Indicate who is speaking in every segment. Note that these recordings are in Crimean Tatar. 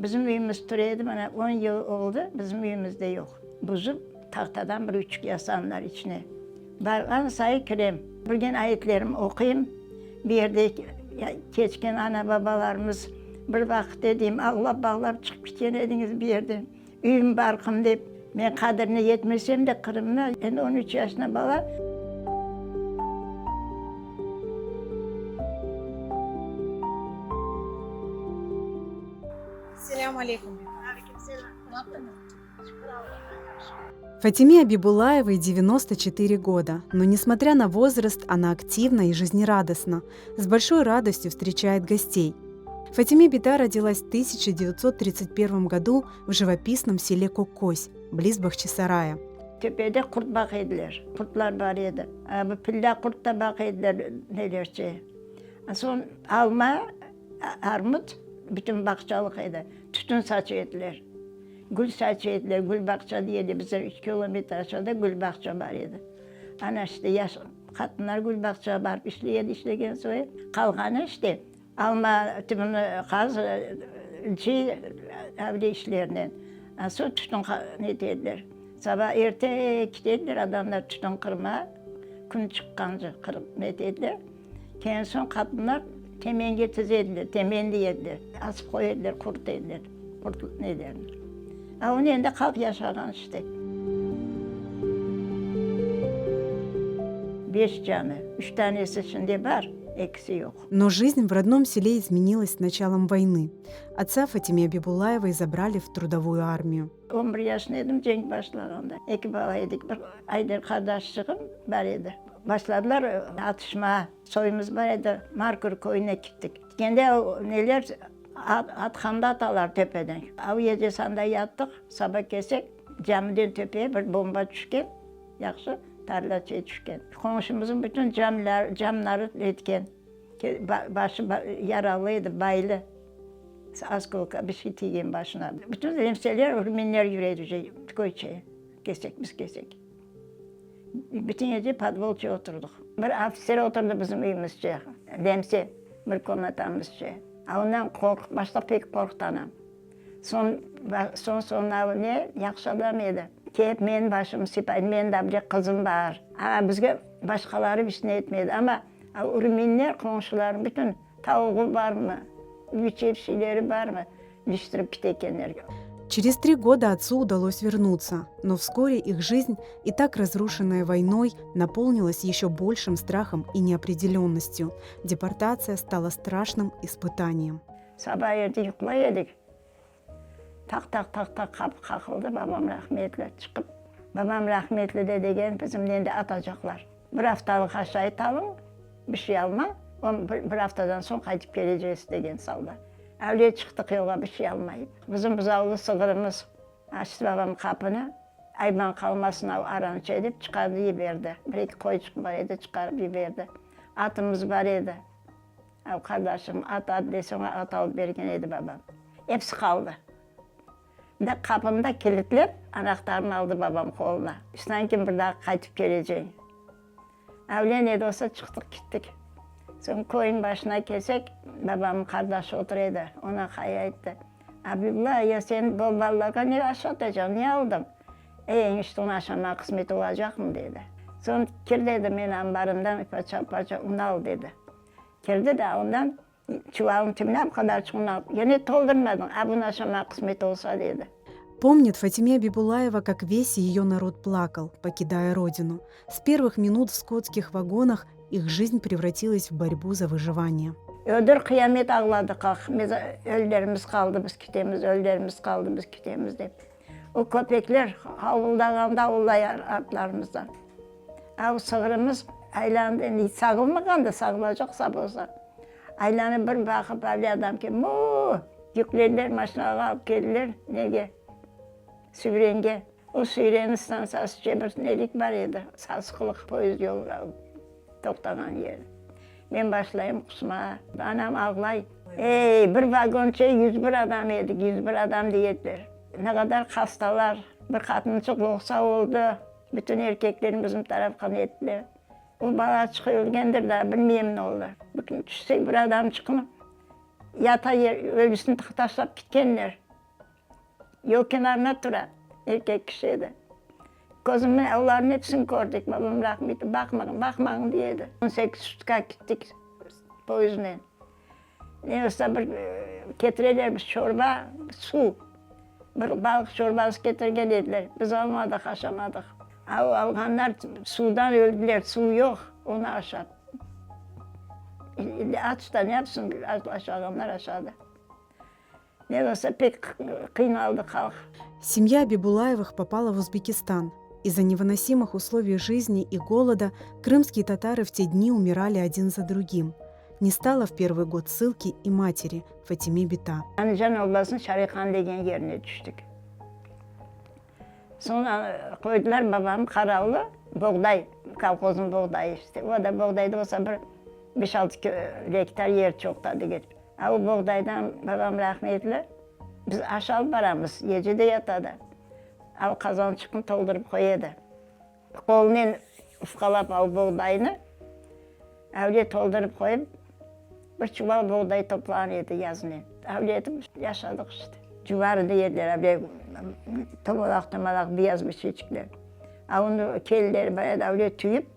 Speaker 1: Bizim üyümiz tura edi, mana on yıl oldı, bizim üyümiz de yoq. Buzıp, tahtadan bir üyçik yasanlar içine. Barğan sayı kirem, bilgen ayetlerimi oquyım. Bir yerde keçken ana-babalarımız bir vaqıt edeyim, ağlap-ağlap çıqıp ketken ediñiz bir yerden. Üyüm, barqım dep. Men qadirine yetmesem de, Qırımnı, endi on üç yaşında bala.
Speaker 2: Selâm aleyküm.
Speaker 1: Aleyküm selâm. Nasılsıñız? Şükür Allahqa, yahşı.
Speaker 2: Fatime Abibullayevoy 94 года, но, несмотря на возраст, она активна и жизнерадостна, с большой радостью встречает гостей. Фатиме Бита родилась в 1931 году в живописном селе Коккось, близ Бахчисарая.
Speaker 1: Töpede qurt baqa ediler, qurtlar bar edi. Bu pilla qurt da baqa ediler nelerçe. Soñ alma, armut, bütün bağçalıq edi. Tütün saça ediler. Gül saça ediler, gül bağça dey edi. Bizden üç kilometr aşağıda gül bağça bar edi. Ana işte yaş qatınlar gül bağçağa barıp işley edi, işlegen soñ qalğanı işte Alma tübüni qaz, çiy avle işlerinen. Soñ tütün nete ediler. Saba erte kete ediler adamlar tütün qırma, kün çıqqance qırıp nete ediler. Keyin soñ qadınlar temenge tize ediler, temen dey ediler. Asıp qoya ediler, quruta ediler qurt nelerini. A onı endi halq yaşağan işte. Beş cami, üç tanesi şimdi bar, ekisi yoq.
Speaker 2: Но жизнь в родном селе изменилась с началом войны. Отца Фатиме Абибуллаевой забрали в трудовую армию.
Speaker 1: On bir yaşında edim cenk başlağanda. Eki bala edik, bir Ayder qardaşçığım bar edi. Başladılar atışma, soyumız bar edi, Markur köyüne kettik. Ketkende o neler atqanda atalar töpeden. Av gecesi anda yattıq, saba kelsek, camiden töpeye bir bomba tüşken, yahşı tarlaçaya tüşken. Qonşumıznıñ bütün camları etken. Başı yaralı edi, baylı, oskolka bir şey tiygen başına. Bütün nemseler, ruminler yüre edi köyçe, kelsek, biz kelsek. Bütün gece podvolçe oturdıq. Bir ofitser oturdı bizim üyümizce, nemse, bir komnatamızce. A ondan qorqıp, başta pek qorqtı anam. Soñ, soñ-soñuna ne, yahşı adam edi. Kelip menim başımnı sıypaydı, menim de bir qızım bar. A bizge başqaları bir şey etmedi, amma ruminler, qonşularım, bütün tavuğı barmı, üy-içi bir şeyleri barmı, iliştirip kete ekenler.
Speaker 2: Через три года отцу удалось вернуться, но вскоре их жизнь, и так разрушенная войной, наполнилась еще большим страхом и неопределенностью. Депортация стала страшным испытанием.
Speaker 1: Saba erte yuqlay edik. Taq-taq-taq-taq qapı qaqıldı, babam rahmetli çıqıp, babam rahmetli de degen, bizim endi atacaqlar. Bir aftalıq aşayt alıñ, bir şey almañ, on bir aftadan soñ qaytıp kelecegiz degen soldat. Avle çıqtıq yolğa bir şey almayıp. Bizim buzavlı sığırımız açtı babam qapını, ayban qalmasın av arança dep çıqardı yiberdi. Bir-eki qoyçıq bar edi, çıqarıp yiberdi. Atımız bar edi. Av qardaşım, at, at dese, oña at alıp bergen edi babam. Episi qaldı. Bir de qapını da kilitlep, anahtarını aldı babam qoluna. Sanki bir daa qaytıp keleceñ. Avle ne de olsa çıqtıq kettik. Soñ köyniñ başına kelsek, babamnıñ qardaşı otura edi. Oña qay ayttı, Abibulla, ya sen bu balalarğa ne aşatacaq, ne aldıñ? Ey, eñişte, onı aşamağa qısmet olacaqmı? dedi. Soñ, kir, dedi, men anbarımdan parça-parça un al, dedi. Kirdi de, ondan çuvalnıñ tübüne bu qadarçıq un alıp, ya ne toldurmadıñ, a bunı aşamağa qısmet olsa, dedi.
Speaker 2: Pomnit Fatime Abibullayeva, kak ves eyo narod plakal, покидая родину. С первых минут в скотских вагонах их жизнь превратилась в борьбу за выживание.
Speaker 1: Ödür qıyamet ağladıq, ah, ölülerimiz qaldı, biz ketemiz, ölülerimiz qaldı, biz ketemiz, dep. O köpekler havuldağanda avulday artlarımızdan. Av sığırımız aylandı, endi sağılmağan da, sağılacaq sağ bolsa. Aylanıp bir baqıp, avle adam ki, mu-u! Yüklediler, maşinağa alıp keldiler, nege? Süyrenge. O Süyrenniñ stansiyası bir nelik bar edi, sasıqlıq poyezd yolu toqtağan yeri. Men başlayım qusmağa. Anam ağlay. Ey, bir vagonça 101 adam edik, 101 adam dey ediler. Ne qadar hastalar, bir qatınçıq loqsa oldı, bütün erkeklerni bizim tarafqa nettiler. O balaçıq ölgendir daa, bilmeyim ne oldı. Bir kün tüşsek, bir adamçıqnı yata yer, ölüsini taşlap ketkenler. Yol kenarında tura, erkek kişi edi. Közümnen olarnıñ episini kördik, babam rahmetli, baqmañ, baqmañ, dey edi. On sekiz sutka kettik poyezdnen. Ne olsa bir ketireler bir şorba, suv, bir balıq şorbası ketirgen ediler, biz almadıq, aşamadıq. A o alğanlar suvdan öldiler, suv yoq, onı aşap. Aç da ne yapsın, aşağanlar aşadı. Ne olsa pek qıynaldı halq.
Speaker 2: Семья Бибулаевых попала в Узбекистан. Из-за невыносимых условий жизни и голода крымские татары в те дни умирали один за другим. Не стало в первый год ссылки и матери Фатиме Бита.
Speaker 1: Andijan oblasınıñ Şarihan degen yerine tüştik. Soñ qoydılar babam qaravlı, boğday, kolhoznıñ boğdayı işte. O da boğdayda olsa bir beş-altı gektar yer çoq da degil. A o boğdaydan babam rahmetli, biz aş alıp baramız, gece de yata da. A o qazançıqnı toldurıp qoya edi. Qolunen ufqalap a o boğdaynı, avle toldurıp qoyıp, bir çuval boğday toplağan edi yaznen. Avle etip yaşadıq işte. Cuvarı dey ediler, avle tomalaq-tomalaq beyaz bir şeyçikler. A onı kelileri bar edi, avle tüyip,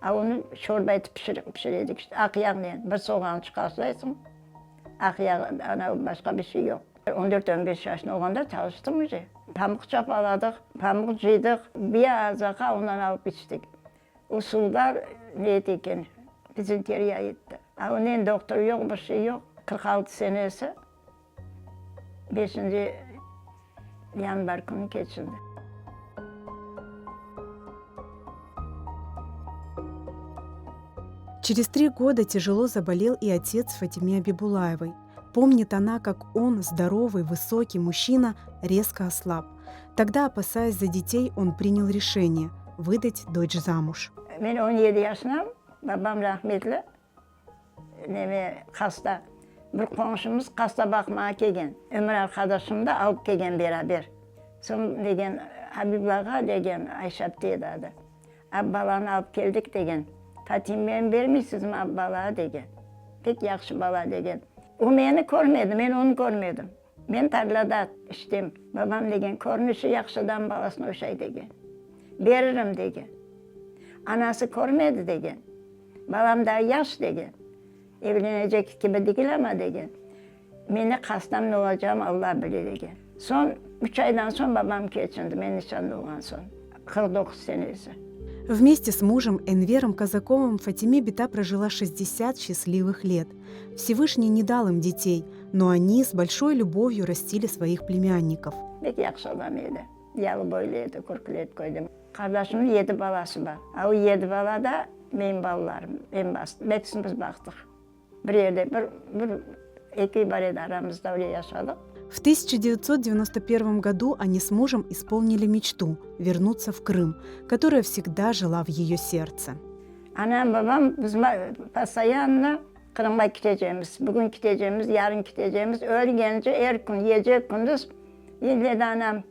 Speaker 1: A onı şorba etip pişire edik işte, aq yağnen, bir soğançıq aslaysıñ, aq yağ, ana, başqa bir şey yoq. On dört, on beş yaşında olğanda çalıştım uje. Pamuq çapaladıq, pamuq cıydıq, biraz aqa ondan alıp içtik. O suvlar ne ete eken, dizenteriya etti. A onen doktor yoq, bir şey yoq. 46 senesi beşinci yanvar künü keçindi.
Speaker 2: Через три года тяжело заболел и отец Фатиме Абибулаевой. Помнит она, как он, здоровый, высокий мужчина, резко ослаб. Тогда, опасаясь за детей, он принял решение выдать дочь замуж.
Speaker 1: Men 17 yaşındam, babam rahmetli, neme hasta. Bir qonşumız hasta baqmağa kelgen. Ömür arqadaşım da alıp kelgen beraber. Soñ degen, Abibullağa degen, Ayşe apte edi adı, ab balanı alıp keldik degen, Fatimeni bermeysizmi ab balağa degen. Pek yahşı bala degen. O meni körmedi, men onı körmedim. Men tarlada iştem. Babam degen, körünişi yahşı adam balasına oşay degen. Beririm degen. Anası körmedi degen. Balam daa yaş degen. Evlenecek kibi degil amma degen. Meni qastam ne olacağım Alla bile degen. Soñ, üç aydan soñ babam keçindi, men nişanlı olğan soñ, 49 senesi.
Speaker 2: Вместе с мужем Энвером Казаковым Фатиме Бита прожила 60 счастливых лет. Всевышний не дал им детей, но они с большой любовью растили своих племянников.
Speaker 1: Pek yahşı adam edi. Yalı boylu edi, Kürkület köyde. Qardaşımnıñ yedi balası bar. A o yedi bala da menim balalarım, men bastım, episini biz baqtıq. Bir yerde, bir, bir, eki üy bar edi aramızda, öyle yaşadıq.
Speaker 2: В 1991 году они с мужем исполнили мечту вернуться в Крым, которая всегда жила в ее сердце.
Speaker 1: Anam, babam biz постоянно Qırımğa ketecemiz, bugün ketecemiz, yarın ketecemiz, ölgence er kün, gece, kündüz, ille de anam,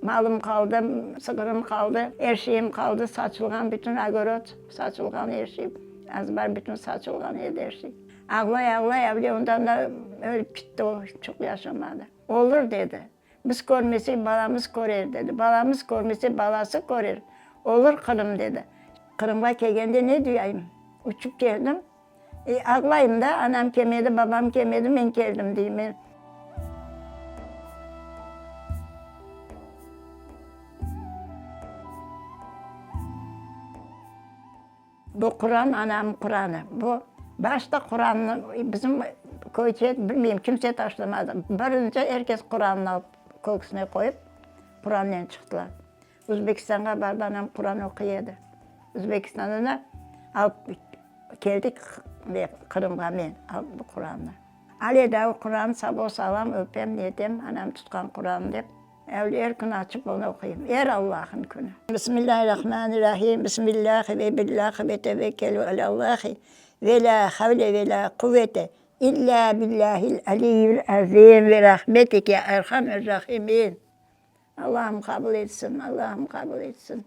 Speaker 1: malım qaldı, sığırım qaldı, er şeyim qaldı, saçılğan bütün ogorod, saçılğan er şey, azbar bütün saçılğan edi er şey. Ağlay, ağlay, avle ondan da ölip kitti o, çoq yaşamadı. Olur, dedi, biz körmesek, balamız körer, dedi, balamız körmese, balası körer, olur Qırım, dedi. Qırımğa kelgende ne duyayım, uçıp keldim. E, ağlayım da, anam kelmedi, babam kelmedi, men keldim, deyim men. Bu Quran anamnıñ Quranı. Bu başta Qurannı bizim köyde, bilmeyim, kimse taşlamadı. Birinci er kes Qurannı alıp köksüne qoyıp, Qurannen çıqtılar. Özbekistanğa barıp anam Quran oquy edi. Özbekistandan da alıp keldik Qırımğa men alıp bu Qurannı. Ale daa o Quranı saba salam öpem, netem, anam tutqan Quran dep. Er kün açıp onı oquyım. Er Allahın künü. Bismillahirrahmanirrahim, Bismillahi ve billahi ve tevekkelü alallahi ve la havle ve la quvvete illa billahil aliyyil azim ve rahmetike ya erhamer rahimin. Allahım qabul etsin, Allahım qabul etsin.